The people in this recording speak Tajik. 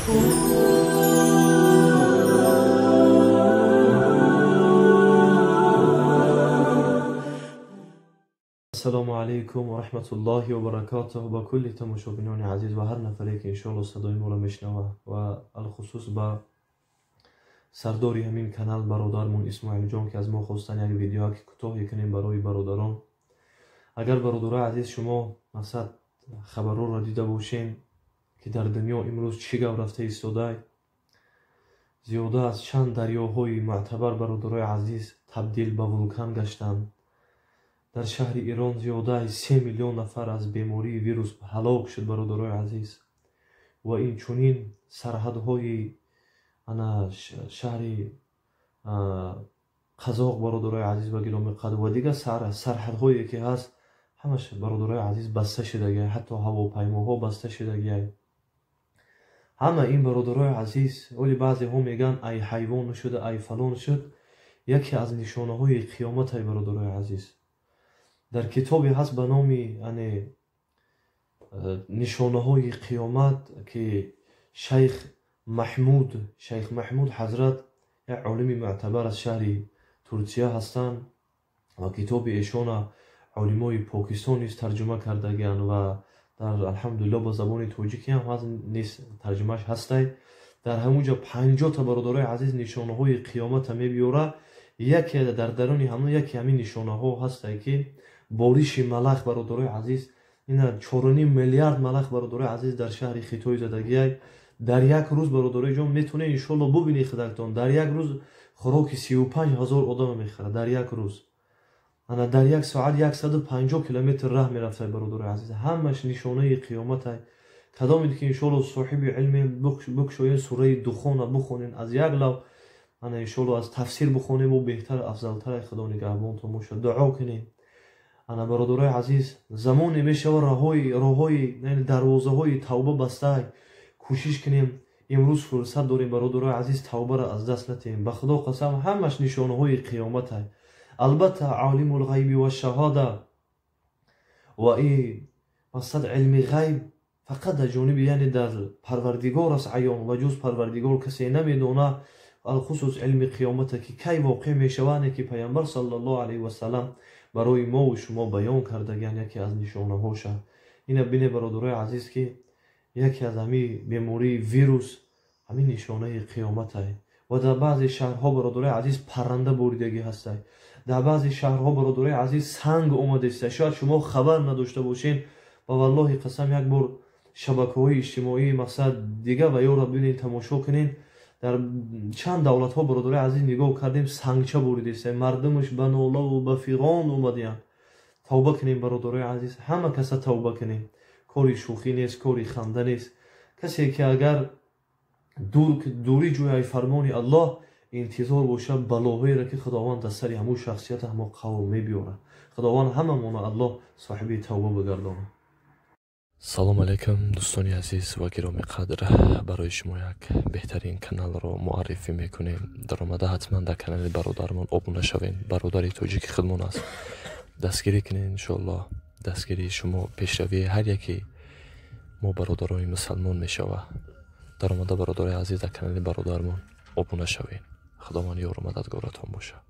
Ассалому алайкум ва раҳматуллоҳи ва баракотуҳ ба кулли тамошобинони азиз ва ҳар нафаре ки иншоалло садои моро мешунавад ва алхусус ба сардори ҳамин канал бародармон Исмоилҷон, ки аз мо хостан як видеоаки кӯтоҳе кунем барои бародарон. Агар бародарои азиз шумо мақсад хабарҳоро дида бошем, ки дар дунё имрӯз чӣ гап рафта истодай, зиёда аз чанд дарёҳои мӯътабар, бародарои азиз, табдил ба вулкан гаштанд. Дар шаҳри Ирон зиёдаи 3 миллион нафар аз бемории вирус ҳалок шуд, бародарои азиз. Ва инчунин сарҳадҳои ана шаҳри Қазоқ, бародарои азиз ва гиромӣ қадр, ва дигар сарҳадҳое ки ҳаст, ҳамаш, бародарои азиз, баста шудагиай, ҳатто ҳавопаймоҳо баста шудагиай. Ҳама ин, бародарои азиз, оли баъзеҳо мегӯянд, ай ҳайвон шуд, ай фалон шуд, яке аз нишонаҳои қиёматай, бародарои азиз. Дар китобе ҳаст ба номи ане нишонаҳои қиёмат, ки шайх Маҳмуд ҳазрат як олими мӯътабар аз шаҳри Турсия ҳастанд ва китоби эшона олимои Покистон низ тарҷума кардагианд ва дар алҳамдулилло ба забони тоҷикӣ ҳам ҳаст низ тарҷумааш ҳастай. Дар ҳамун ҷо 50-та, бародарои азиз, нишонаҳои қиёмата мебиёра. Яке дар даруни ҳамон яке ҳамин нишонаҳо ҳастай, ки бориши малах, бародарои азиз. Ина 4,5 миллиард малах, бародарои азиз, дар шаҳри Хитой задагиай. Дар як рӯз, бародарои ҷон, метавонед иншоалло бубинед худатон, дар як рӯз хӯроки 35 000 одама мехӯрад дар як рӯз. Ана дар як соат 150 километр раҳ мерафтай, бародарои азиз. Ҳамаш нишонаи қиёматай. Кадомед ки иншоалло соҳиби илме, бикушоен сураи Духона, бихонен аз як лав, ана иншоалло аз тафсир бихонем, бо беҳтар, афзалтар. Худо нигаҳбонтон бошад, дуо кунем. Ана, бародарои азиз, замоне мешава, роҳҳои, дарвозаҳои тавба бастай. Кӯшиш кунем, имрӯз фурсат дорем, бародарои азиз, тавбаро аз даст натиҳем. Ба Худо қасам, ҳамаш нишонаҳои қиёматай. Албатта, олимулғайби вашшаҳода ва и мақсад илми ғайб фақат дар ҷониби, яъне дар Парвардигор аст аён ва ҷуз Парвардигор касе намедона, алхусус илми қиёмата, ки кай воқеъ мешавад, ки Паямбар саллаллоҳу алайҳи васалам барои мову шумо баён кардагиан, яке аз нишонаҳоша. Ина бине, бародарои азиз, ки яке аз ҳамин бемории вирус ҳамин нишонаи қиёматай. Ва дар баъзе шаҳрҳо, бародарои азиз, парранда буридагӣ ҳастай. Дар баъзе шаҳрҳо, бародарои азиз, санг омадаиста. Шояд шумо хабар надошта бошед. Ба валлоҳи қасам, як бор шабакаҳои иҷтимоӣ, мақсад, дига ва ёро бинед, тамошо кунед. Дар чанд давлатҳо, бародарои азиз, нигоҳ кардем, сангча буридаиста, мардумаш ба нолаву ба фиғон омадиянд. Тавба кунем, бародарои азиз, ҳама каса тавба кунем. Кори шӯхӣ нест, кори ханда нест. Касе ки агар дурӣ ҷӯяи фармони Аллоҳ, интизор бошад балоҳоеро, ки Худованд дар сари ҳамун шахсията, ҳамон қавм мебиёрад. Худованд ҳамамона, Аллоҳ, соҳиби тавба бигардонад. Салом алейкум, дӯстони азиз ва гиромӣ қадр. Барои шумо як беҳтарин каналро муаррифӣ мекунем. Даромада ҳатман дар канали бародармон обуна шавем. Бародари тоҷики худмон аст, дастгирӣ кунед. Иншоаллоҳ, дастгирии шумо пешравии ҳар яке мо бародарони мусалмон мешавад. Даромада, бародарои азиз, дар канали бародармон обуна шавед. Худованд ёру мададгоратон бошад.